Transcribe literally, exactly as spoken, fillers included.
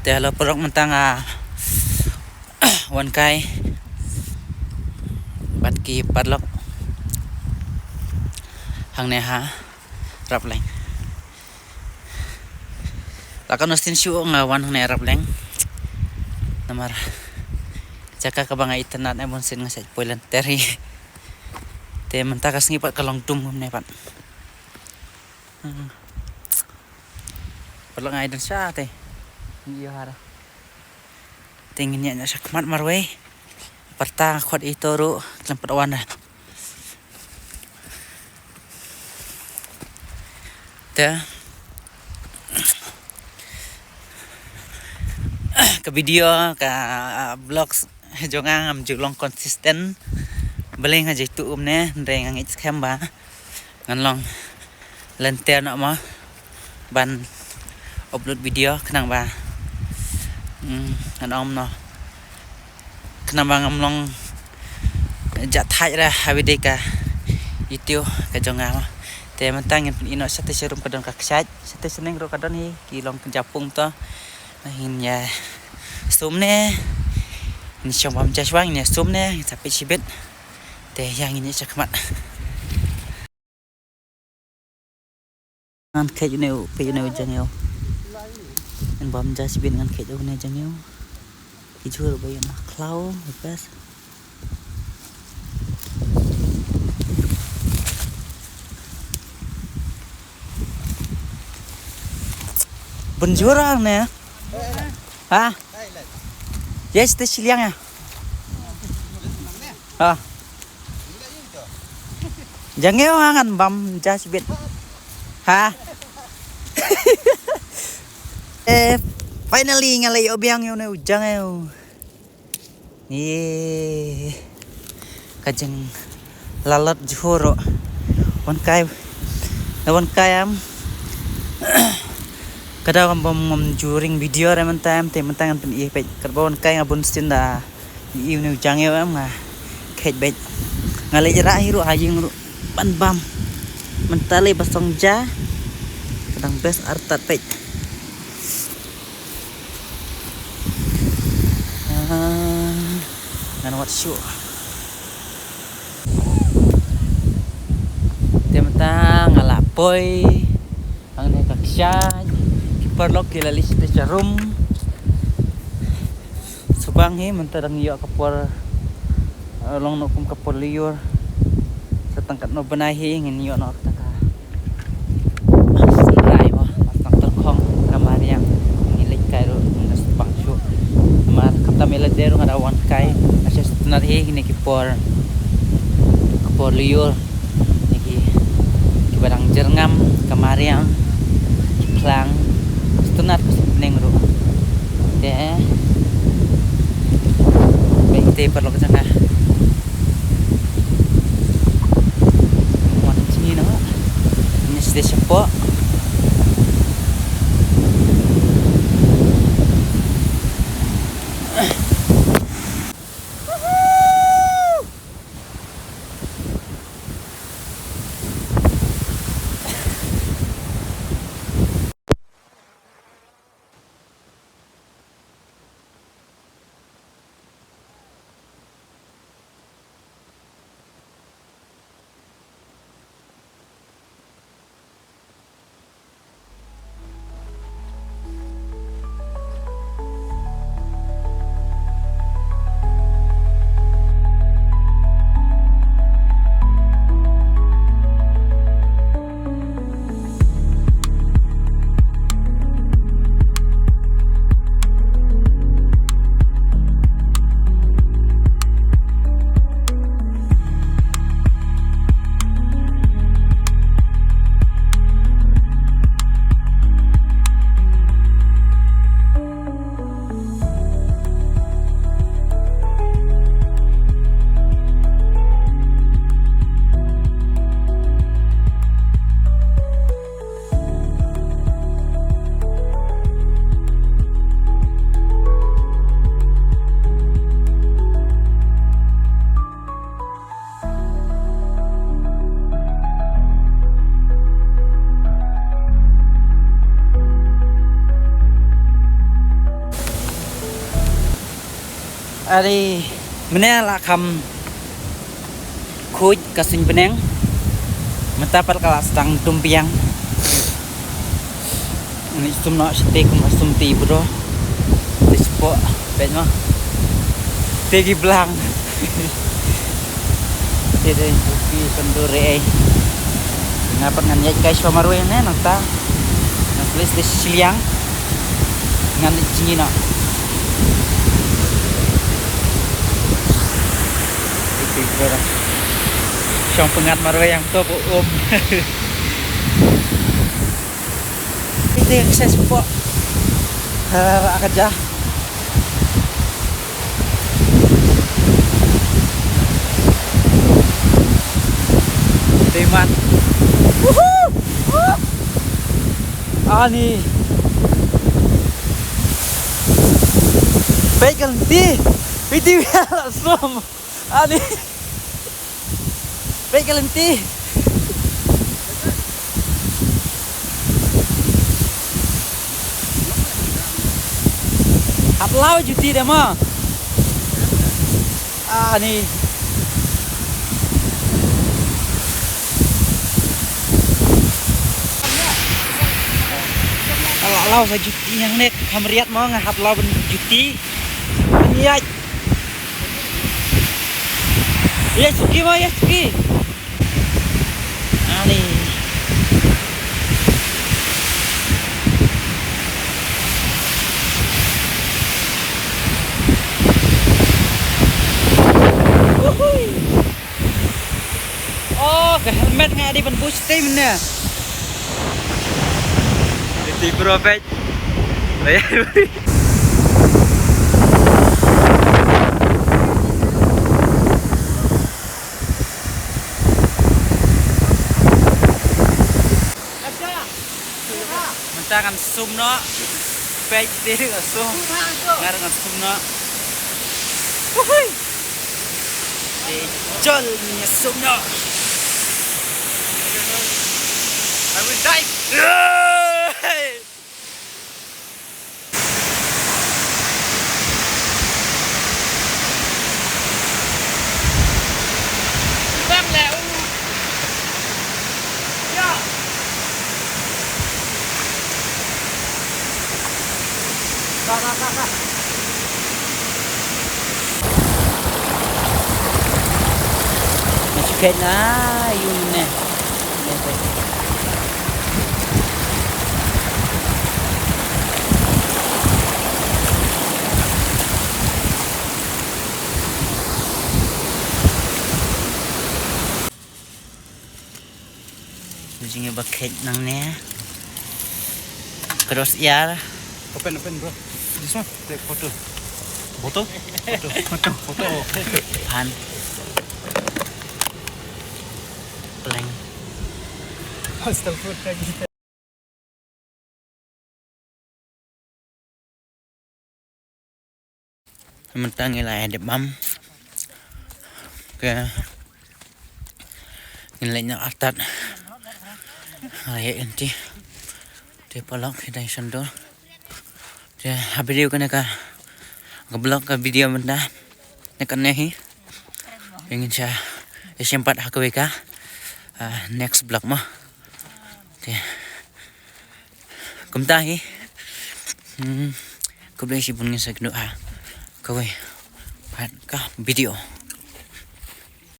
Te halo paralok, mynta nga wan kai bad ki paralok hangne ha Rapleng. La ka nustin shu nga wan hangne Rapleng. Namar jaka kaba nga itynnad ne bunsien nga shait poi lynter hi. Te mynta ka sngi pat ka long dum kumne pat. Hmm. Paralok, nga ïa don sha te. Ngi ïa hara. Te ngin ïa sha khmat marwei. Parta nga khot ito ruh khlem pat wan da. Te ka video ka vlogs jong nga ngam ju long consistent. Balei nga ju tuh kumne, hynrei nga ngeit skhem ba ngan long lynter noh mo ban upload video khnang ba, mm, ngan ong noh, khnang ba ngam long jathait ra ha video ka YouTube ka jong nga mo. Te mynta ngin pyni noh shatei sharum ka don ka kshaid, shatei shaneng ruh ka don hi, ki long ka japung to. Ngin ïa sum ne, ngin shong bam ja shwa, ngin ïa sum ne, ngin sa peit shibit. Te ïa ngin ïa sha khmat. Ngan kheit une u, peit une u jangïew. Ngan bam ja shibit, ngan kheit une jangïew. Ki jhur ba ïa na khlaw, the best. Bun jhur ang ne. Ha? Yes, te shiliang ya. Ha. Jangïew ha, ngan bam ja shibit. Ha. Eh, finally nga la ïoh biang ïa une u jangïew. Ni ka jinglalot jhur ruh. Wan kai, na wan kai am. Ka daw kam bam ngam ju ring video re mynta em, te mynta ngan pyni peit. Katba wan kai nga bun sien da ïohi une u jangïew em, nga kheit beit. Nga leit rah hi ruh ha ïing ruh ban bam. Mynta lei ba song ja. Ka dang best artat peit. Ah, ngan wad shuh. Te mynta nga la poi hangne ka kshaid. Ki paralok ki la leit shatei sharum. Subang hi mynta dang ïoh ka por, eh, long noh kum ka por lyiur. Sa tang katno bnai hi ngin ïoh noh kata ka. Sngewrai mo, mas tang tyrkhong ka mariang. Ngi leit kai ruh ngi da subang shuh. Namar khamtam ïa lade ruh nga da wan kai. Nga sngewtynnat hi kine ki por, ka por lyiur. Kine ki, kiba dang jyrngam, ka mariang, ki phlang. Sngewtynnat ka sngewbha ruh. Te, bad ite paralok jong nga. Wan jingïalang. Ngi sdang shapoh. Ari mynne la kham khuid ka suiñ bneng. Mynta pat ka la sdang dum biang. Ngi sum noh shatei kum sum ti bro. Te shapoh peit mo. Te ki blang. Te dei bupi penduri ei. Nga pat ngan ïaid kai shuwa marwei ne nangta. Ngan plis te shiliang. Ngan ïaid jngi noh. Iti bro. Shong pyngngad marwei hangto ba um. Ite access po. Ra ka ja. Teman. Woohoo! Ani. Peit ka lynti. Peit ïa la som. Ani. Peit ka lynti. Hap law juti de mo. Ani. Hap law sa juti hangne kham riat mo nga hap law ban juti. Ani ai. Ïa suki mo, ïa suki. Ani. Wuhui. Oh, ka helmet nga dei ban bush team ne. Iti bro peit. Mynta ngan sum noh. Peit te ngan sum. Nga ngan sum noh. Wuhui. Te jol ngan sum noh. I will die. Let's get na yun ne. Jingïa ba kheit nangne. Cross ïar. Open, open, bro. This one, take photo. Photo? Photo. Photo. Photo. Pan. Pleng. Hostel food lagi. Mynta ngi la ïa dep bam. Ke ngin leit noh artat. Nga la ïa inti. Te paralok ki dang shandor. Te ha video kane ka, ka vlog ka video mynta. Ne kane hi. Ngin sa ïashem pat ha kawei ka, ah, next vlog mo. Te kumta hi. Hmm. Khublei shibun, ngin sa ïakynduh ha kawei pat ka video.